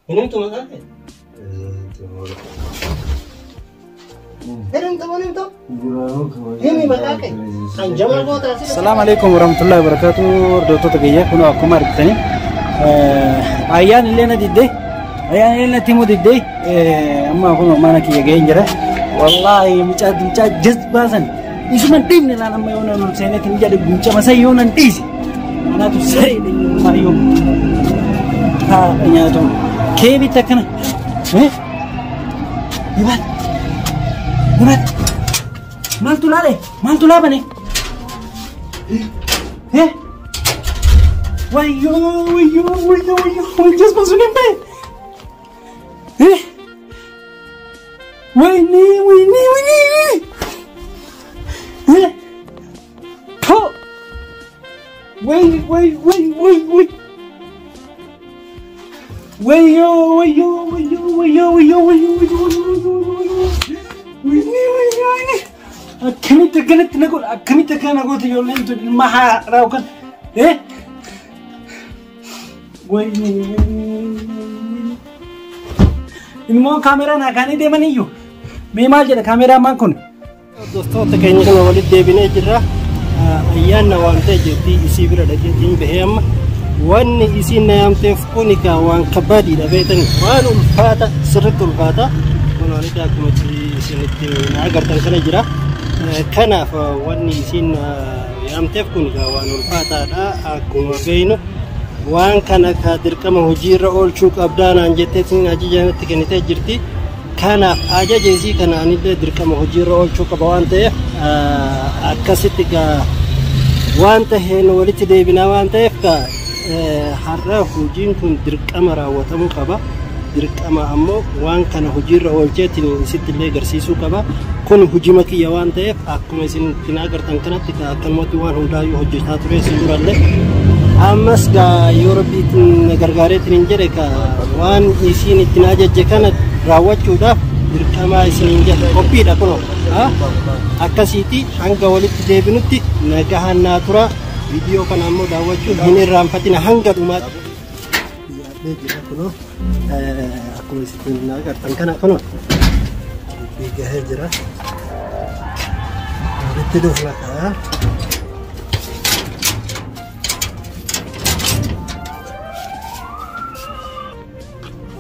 Hin himtu maqaa kee? Hin himtu moo hin himtu? Himi maqaa kee. Kan jamaa gootaa si. Salaamu alaikum warahmatullahi wabarakatuh. Hordoftoota kiyya kun akkuma argitanii ayyaan illee na didde ayyaan illee natti himuu didde amma kun mana kiyya ga'een jira. Wallaahi mucaa mucaa jazbaa san isuma hin dhiifne laan amma yoo nan ol seenetti hin jedhe mucaa masa yoo nan dhiise anaatu saree dhimma yoo haa nyaatu keebitti akkana. Nibaat nibaat maaltu laale maaltu laabane? Eh? Wayyoo wayyoo wayyoo wayyoo jazbaa sun hin bahe. Eh? Wayne wayne wayne. Eh? Po. Way way way way way. Wayyoo wayyoo wayyoo wayyoo wayyoo wayyoo wayyoo wayyoo wayyoo wayne wayne wayne. Akkamitti akkanatti na godha akkamitti akkana na goota ijoolleen tun ilma haaraa yookaan eh? Wayne Ilmoon kaameraa naa kaanii deeman iyyuu. Mee maal jedha kaameraa maan kun? Hordoftoota keenya kana walitti deebinee jirra. Ayyaan na waamtee jirti isii bira dhaqeetiin bahee amma. Wanni isiin na yaamteef kun egaa waan kabbaadiidha beektani. Waan ulfaata sirriitti ulfaata. Kun walitti akkuma isinitti na agartan kana jira. Kanaaf wanni isiin na yaamteef kun egaa waan ulfaataadha akkuma beeknu. Waan kana ka dirqama hojii irra oolchuu qabdaa naan jetteetiin ajaja natti kennitee jirti. Kanaaf ajaja isii kana anillee dirqama hojii irra oolchuu qaba waan ta'eef akkasitti gaa waan taheen walitti deebinaa waan ta'eef gaa har'a hojiin kun dirqama raawwatamuu qaba. Dirqama ammoo waan kana hojiirra oolcheetiin isitti illee agarsiisuu qaba. Kun hojima kiyya waan ta'eef akkuma isin ittiin agartan kanatti gaa akkanumatti waan hundaayyuu hojjetaa ture isin durallee. Ammas gaa yoo rabbi ittiin na gargaareetiin hin jedhe gaa waan isiin ittiin ajajje kana raawwachuudhaaf dirqamaa isiniin jedha qophiidha kunoo. Akkasiiti hanga walitti deebinutti nagahaan naa tura. Viidiyoo kana ammoo daawwachuu hin irraanfatina hanga dhumaatti. Yaadnee jira kunoo akkuma isin agartan kana kunoo dubbii gahee jira. Walitti dhufna kaa.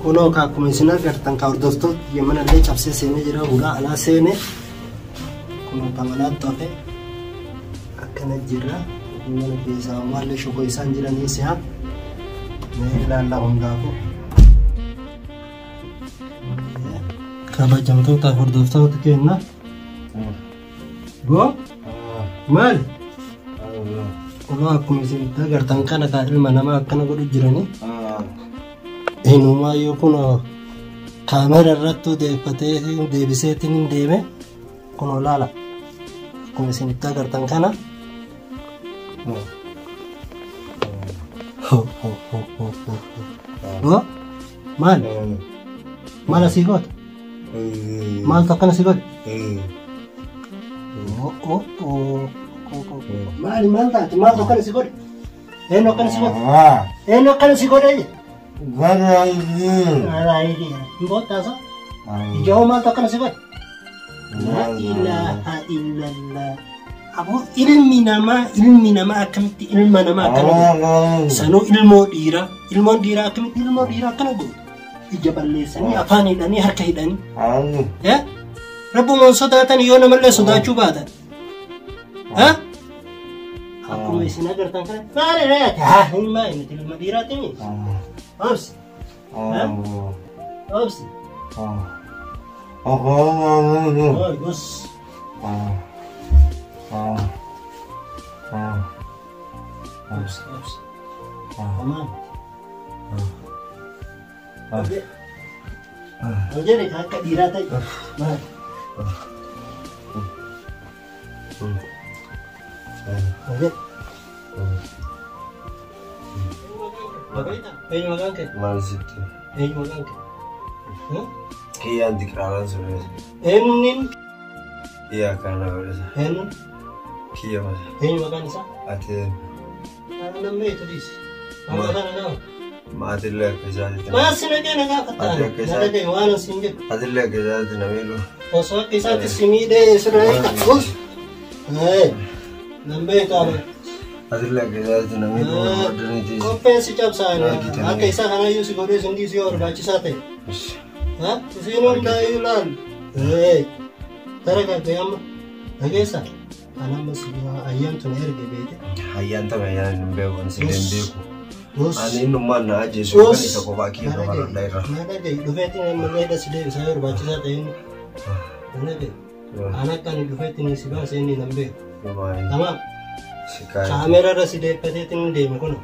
Kunoo ka akkuma isin agartan ka hordoftoota kiyya manallee cabsee seenee jira hulaa alaa seene kunoo ka manaatti hafe akkana jira mana keessaa maallee shokoo isaan jiranii si'a mee ilaallaa hundaafuu. Kabajamtoota hordoftoota keenya. Boo maali? Kunoo akkuma isin itti agartan kana ka ilma namaa akkana godhu jiranii. Inumaayyuu kunoo kaamera irrattuu deeffatee deebiseetiin hin deeme kunoo laala. Akkuma isin itti agartan kana. Boo maali? Maal asii goota? Maaltu akkana si godhe? Maali maal taate? Maaltu akkana si godhe? Eenyu akkana si godhe? Eenyu akkana si godhe? Hin boottaasa? Ija hoo maaltu akkana si godhe? La ilaha illallah. Aboo ilmi namaa ilmi namaa akkamitti ilma namaa akkana godhe? Sanuu ilmoo dhiiraa ilmoon dhiiraa akkamitti ilmoo dhiiraa akkana godhe? Ija balleessanii afaan hidhanii harka hidhanii. Eh? Rabbumaan sodaatan yoo namallee sodaachuu baatan. Ha? Akkuma isin agartan kana maali re'ate haa hin maali nuti ilma dhiiraati mi? Obsi. Ha? Obsi. Oh, gos. Obsi, obsi. Aman. Ol jedhe akka dhiiraa ta'e. Maali? Ol jedhe. Eenyu maqaan kee? Maal sitti? Eenyu maqaan kee? Kiyyaan diqaalaan sun. Eenyuun? Kiyya akkana na godhisa. Eenyuun? Kiyya mata. Eenyu maqaan isaa? Ati Namni eetu dhiisi. Maqaa kana nama. Maatillee akka isaatitti. Maal si naqee na gaafatta? Ati akka Na isaa- dhagaye waan as hin jedhu. Atillee akka isaatitti na miidhu. Osoo akka isaatti si miidhee sirra eega. Us. Nan beekaa bara. Atillee akka isaatitti na miidhu. Barbaadaniiti. Qopheen si cabsaan Argitanii. akka isaa kanayyuu si godhee sin dhiisuu yoo barbaachisaa ta'e. Isiin hundaayyuu laal. Taragaggee amma dhageessa. Kan amma si ayyaantu na erge beete. Ayyaan tana ayyaan hin beeku. Ani sillee hin beeku. Us. Ani innummaan na ajjeesu kan isa kophaa kiyya qaban irra. Na dhagaye dhufeetiin ammallee hidha si deebisa yoo barbaachisaa ta'e inni. Na dhagaye. An akka ani dhufeetiin si baase inni nan beeku. Tamaam. Kaameera irra si deeffateetiin deeme kun.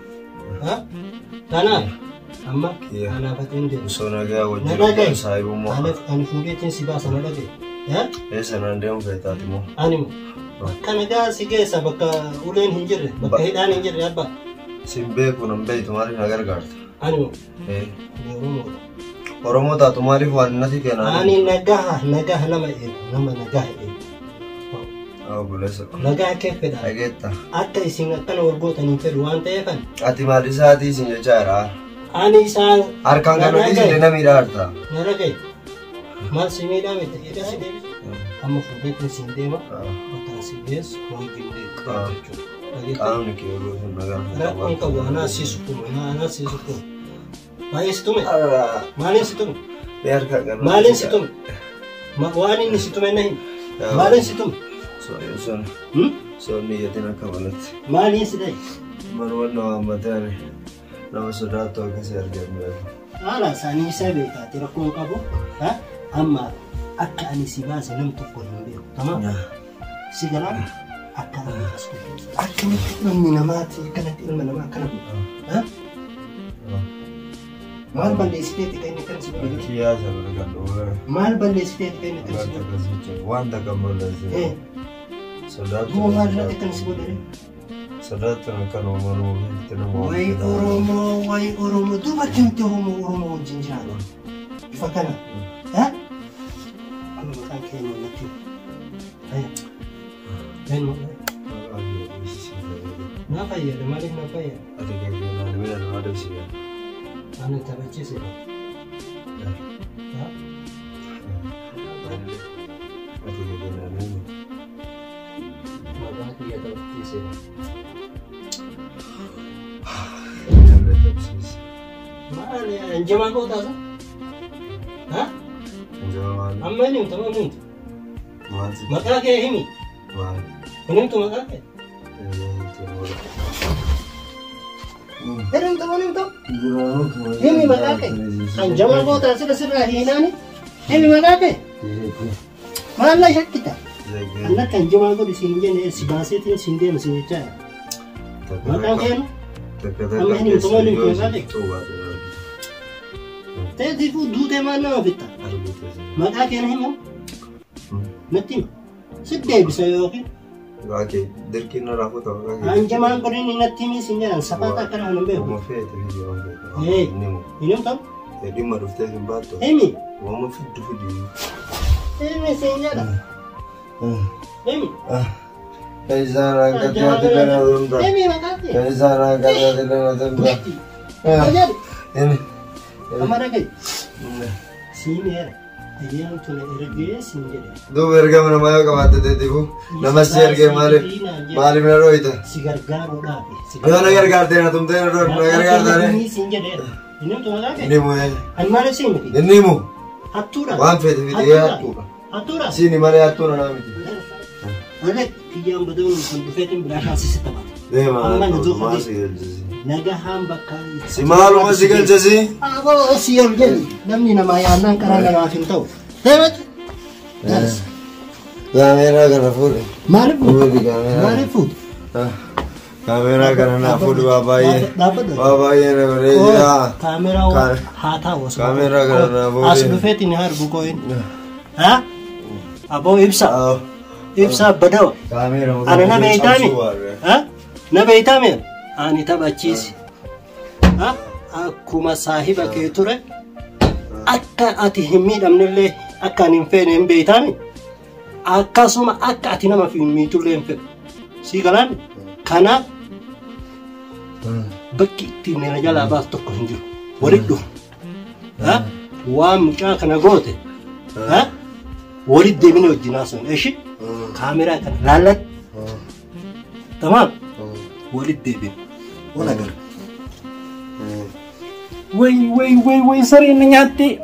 Kanaaf amma Kiyya. kanaafatiin deeme. Osoo nagaa Na wajjin dhagaye. saayibummaa. Aniif ani fuudheetiin si baasa na dhagaye. Eessa naan deemu feetaati moo? Ani bakka nagaa si geessa bakka uleen hin jirre bakka hidhaan hin jirre abbaa. Sin beeku nan beektu maaliif na gargaarta? Ani Eh, Oromoodha. Oromoo taatu maaliif waan natti kennan? Ani nagaha nagaha nama eegu nama nagaha eegu. Obboleessa. Nagaa kee fedha. Dhageetta. Akka isin akkana wal gootaniin fedhu waan ta'eef ani. Ati maal isaatii isin jechaa jira? Ani isaan. Harkaan kan hojii isin na miidhaa jirta. Na dhagaye. Maal si miidhaa miti hidha si deebisa. Amma fuudheetiin siin deema. Bakka si geessu wajjin deemu jechuudha. Dhageetta. Qaamni kee yeroo sun nagaa. Rakkoon qabu anaa si sukkuma anaa si sukkuma. Baay'ee si tume. Maaliin si tume? Mee harkaan kan Maaliin si tume? Waan inni si tume na himi. Maaliin si tume? Son son niyyatiin akka malatti. Maaliin si dhaye? Manuma nama hammatee ani nama sodaattu akkasii argee hin beeku. Haala isaanii isa beekaati rakkoon qabu. Amma akka ani si baase nam tokko hin beeku. Tamaam. Si galaan akka ani as dhufe. Akkamitti ilmi namaati akkanatti ilma namaa akkana godhu? Maal balleessiteeti kan inni kan si godhu? Kiyyaa sababa kan dhugaa. Maal balleessiteeti kan inni kan si godhu? Wanta kan balleessite. Sodaattu. Duuba maal irratti kan si godhu? Sodaattu kan uumamu ofiitti nama Wayi Oromoo, wayi Oromoo, duuba akkamitti Oromoo Oromoo wajjin jiraatu? Bifa kana. Amma maqaan keenya natti himi. Eenyu? Na fayyada maaliif na fayyada? Ati gaggeeffamanii miidha nama adamsiisa. Ani taphachiise. Ati gaggeeffamanii. Maqaan kiyya taphachiise. Maali anjamaa gootaasa? Amma inni himtu amma himtu. Maqaa kee himi. Hin himtu maqaa kee? Hin himtu hin himtu. Himi maqaa kee. Anjamaa gootaa sirra sirraa hiinaani. Himi maqaa kee. Maal na shakkita? Anna kan jamaa godhu siin jenne si baaseetiin siin deema siin jechaa. Maqaan kee amma hin himtu maal himtu maqaa kee? Teetiifuu duutee maal nama fitta? Maqaa kee na himamu? Natti hima. Si deebisa yookiin. Dirqiin na raafuu ta'u maqaa kee. Anjamaan godhin natti himi siin jedhan safaata akkana kan hin beeku. Uma feete fidi waan feete. Hin himtamu? Dhimma dhuftee hin baattu. Himi. Waama fiddu fidi. Himi siin jedha. Himi. Isaan akkatti lana tunda. Himi maqaa kee. Isaan akkatti lana tunda. Jedhi. Himi. Amma dhagahi. Siin eera. Ayyaan tuna ergee siin jedhe. Duuba ergama namaa yoo qabaatte teetifu nama si ergee maaliif maaliif na dhooyta? Si gargaaruudhaaf. Yoo na gargaarte na tumtee na dhooyta na gargaartaane. Inni siin jedheera. Inni himtu maqaa kee? Inni himu Ani maaliif siin miti? Inni himu. Hattuudha. Waan feete fidee hattuudha. Hattuudha. Siini malee hattuudha naa miti. Malee kiyyaan baduun kan dhufeetiin bilaashaan sisi taphata. Deema Amma na duuka maal si galchisi? Nagahaan bakka. Si maaluma si galchisi? Aboo si ol jedhi namni namaa yaadnaan karaa namaaf hin ta'u. Deemati. Kaameeraa kana fuudhi. Maaliif fuute? Fuudhi kaameeraa. Maaliif fuute? Kaameeraa kana naa fuudhi waa baay'ee. Dhaabbadhu. Waa baay'ee na godhee jira. Kaameeraa haa taa'u as. Kaameeraa kana naa fuudhi. As dhufeetiin haa argu koo'in. Haa? Aboo ibsa. Ibsa badawa. Kaameeraa. Ana na beeytaami? Haa? Na beeytaami? Ani taphachiisi. Haa? Akkuma saahiba kee ture akka ati hin miidhamnellee akka ani hin feene hin beeytaami? Akkasuma akka ati nama hin miitullee hin fedhu. Sii galaami? Kanaaf bakki ittiin na jalaa baasu tokko hin jiru. Walitti dhufu. Waan mucaa kana goote. Walitti deebinee wajjin haasofna. Eshi? Kaameraa kana laalladhu. Tamaam. Walitti deebine. Wal agarra. Way way way way, sareen na nyaatte.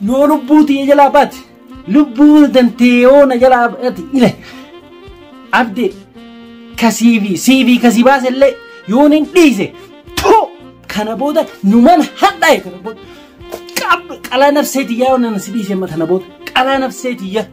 Yoo lubbuu tiyya jalaa baate, lubbuu dantee yoo na jalaa baate, ile abde kasii fi siifii kasii baase illee yoon hin dhiise too, kana booda numan hadhaa'e. Kana booda qalaa nafsee tiyyaa yoo nana si dhiise amma, kana booda qalaa nafsee tiyya.